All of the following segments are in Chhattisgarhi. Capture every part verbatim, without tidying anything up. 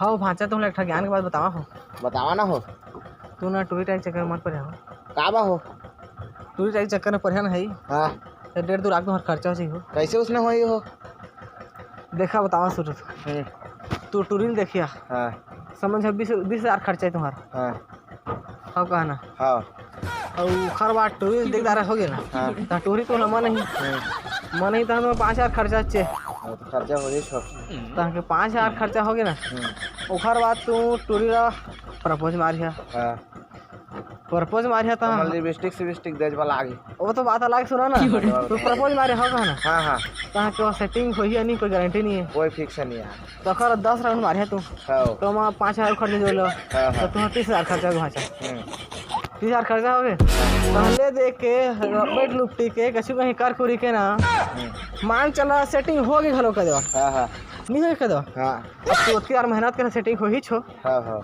हव भांचा, तुमला एक ठा ज्ञान के बात बतावा हो। बतावा ना हो। तू ना टूरी टारी चक्कर मत पड़े हो। का बा हो? टूरी टारी चक्कर में पड़े ना हई। हाँ। तो डेढ़ दो लाख तुम्हार खर्चा हो जाई हो। कैसे उसने होई हो? देखा बतावा सुरु। हम्म। तू टूरी ल देखिया। हाँ। समझ बीस, बीस हजार खर्चा है तुम्हारा। हाँ। हव कहा ना? हाँ। अउ ओखर बाद टूरी देख दारा हो गया ना। हाँ। त टूरी तो लम्बा नहीं। हम्म। मन नहीं त हमें पाँच हजार खर्चा चे। हाँ, तो खर्चा हो जाई सब। त हमके पाँच हजार खर्चा हो गया ना। हम्म। ओखर बाद तू टूरी ला propose मारिया। हाँ। Propose मारिया त हमर lipstick सिबिस्टिक दे वाला आगे। वो तो बात अलग सुना ना। की बोले? तू propose मारे हो कहा ना? हाँ, हाँ। त हमके setting होई या नहीं, कोई guarantee नहीं है। कोई fix नहीं है। त ओकर दस round मारे तू। हाँ। त ओमा पाँच हजार खर्च जोड़ लो। हाँ, हाँ। त तुम्हार तीस हजार खर्चा हो भांचा। हम्म। तीस हजार खर्चा हो गए। पहले देख के, बैठ लुपटी के, कछु कहीं कर कुरी के ना। हम्म। मान चला setting हो गई घलो कर देवा। हाँ, हाँ। नहीं हो कर देवा। हाँ। अब तू ओतकी यार मेहनत करे setting हो ही छो। हाँ, हाँ।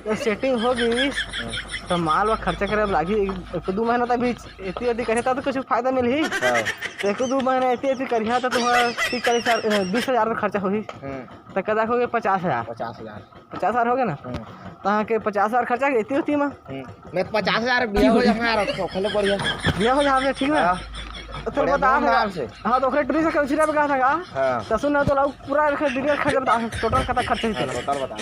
त setting हो गई। हम्म। त माल वा खर्चा करे अब लागी एक, एक दो महीना तक भी एती एती करे त तो कुछ फायदा मिलही। हाँ। त एक दो महीना एती एती करिहा त तुम्हारा तीस चालीस हजार, अ, बीस हजार खर्चा होही। हम्म। त कदा हो गए पचास हजार। पचास हजार। पचास हजार हो गए ना? हम्म। त हमके पचास हजार खर्चा के एती ओती मा। हम्म। मैं पचास हजार बिया हो जाए यार, तो खले बढ़िया। बिया हो जाए, ठीक ना? हाँ। तो बड़े बता धूमधाम से। हाँ, तो ओकरे टूरी से कौन सी रहा कहा था का? हाँ। त सुन ना, तो लाओ पूरा detail खर्चा बता, total कता खर्चा ही हाँ, चला। Total बता।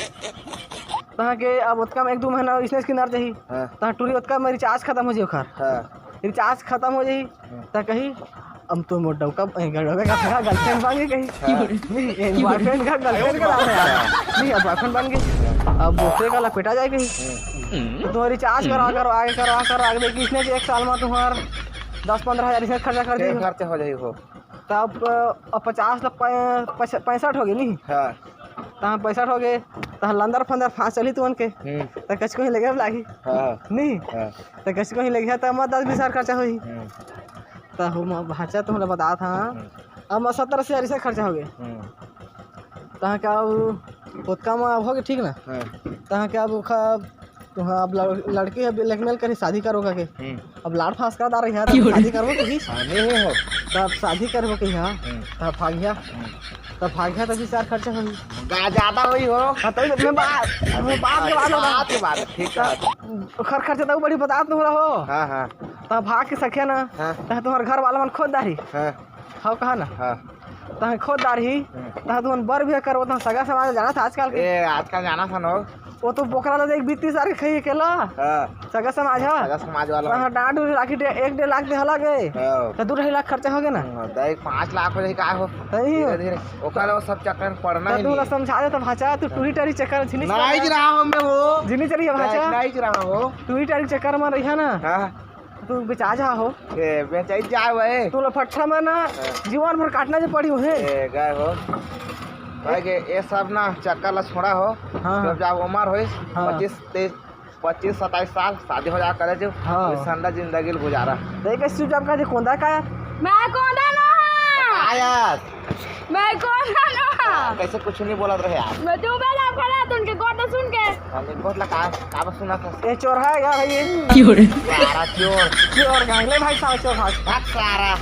त हमके अब ओतका में एक दो महीना इसने किनार जाही। हाँ। त टूरी ओतका में recharge खत्म हो जाई ओखर। हाँ। Recharge खत्म हो जाई। हाँ। त कही, "अब तो मोर डौका, ए, डौका का girlfriend बन गई कही।" हाँ। नहीं, ए, boyfriend का girlfriend का नाम है यार। नहीं, अब boyfriend बन गई। अब दूसरे का लपेटा जाए कही। हम्म। त तुम्हार recharge करवा, करवा के, करवा, करवा के, देखी इसने कि एक साल में तुम्हार दस पन्द्रह हजार इसने खर्चा कर फिर दिया। खर्चा हो जाई हो। त अब, अब पचास ला पै-, पैंसठ हो गई नहीं? हाँ। त हम पैंसठ हो गए, त लंदर फंदर फांस चली तुमन के। हम्म। त कछु कहीं लगे लागी। हाँ। नहीं? हाँ। त कछु कहीं लगे त मत दस बीस हजार खर्चा होई। हम्म। त हम भांचा तुमला बतात हंव। हम्म। अब सत्तर अस्सी हजार इसने खर्चा हो गए। हम्म। त हमके अब ओतका में अब हो गए, ठीक ना? हाँ। त हमके अब ओखा तो हाँ, अब लड़-, लड़की है blackmail करी शादी करो का के। हम्म। अब लाड़ फांस कर डार रही है, तो शादी करबो कही। हाँ, नहीं हो। तब शादी करबो कही, हाँ। हम्म। तब भाग गया। हम्म। तब भाग गया, तब विचार खर्चा होई। गा-, ज्यादा होई हो। हाँ, तो मैं बात, मैं बात के बात होगा। बात के बात, ठीक है। तब खर-, खर्चा तो बड़ी बतात नहीं हो रहा हो। हाँ, हाँ। तब भाग के सखिया ना। हाँ। तब तुम्हारे घर वाला मन खोद डारी। हाँ। हाँ, कहा ना? हाँ। तहाँ खोद डारही, हम्म। तहाँ तुमन बर बिहा करबो, तहाँ सगा समाज जाना था आजकल के। ए, आजकल जाना था नो। वो तो बोकरा ला देख, बीस तीस हजार के खाही अकेला। हाँ। सगा समाज हा। सगा समाज वाला। तहाँ डांड उंड राखी डे-, एक डेढ़ लाख दे हला गए। हाँ। तो दो ढाई लाख खर्चा हो गया ना। हाँ, तो एक पाँच लाख हो जाए, का हो? सही हो। धीरे धीरे। ओकर वो सब चक्कर में पड़ना तो ही तू नहीं। समझा दे तो भांचा, तू हाँ। टूरी टारी चक्कर में झिनी नहीं चला। रहा हूँ मैं वो। झिनी चली है भांचा। नहीं रहा हूँ। टूरी टारी चक्कर में रही है ना। हाँ। तू बेचा जा हो। ए, बेचाई जा भाई। तू लफट्ठा में ना हाँ। जीवन भर काटना जो पड़ी उन्हें। ए, गए हो। भाई के ये सब ना चक्कर ला छोड़ा हो। हाँ। जब जाओ उम्र होइस, हाँ। पच्चीस, तेईस, पच्चीस, सत्ताईस साल, शादी हो जा करे जो, हाँ। कोई संडा जिंदगी ल गुजारा। तो एक चुपचाप कह दे, कोंदा का यार? मैं कोंदा ना। आया। मैं कोंदा ना। कैसे कुछ नहीं बोलत रहे यार? मैं चुप है, खड़ा तुमके गोट सुन के। हाँ, नहीं, बहुत लगा, का बस सुना था। ये चोर है क्या भाई ये? क्यों रे? सारा चोर। चोर का, ले भाई सारा चोर भाग। भाग सारा।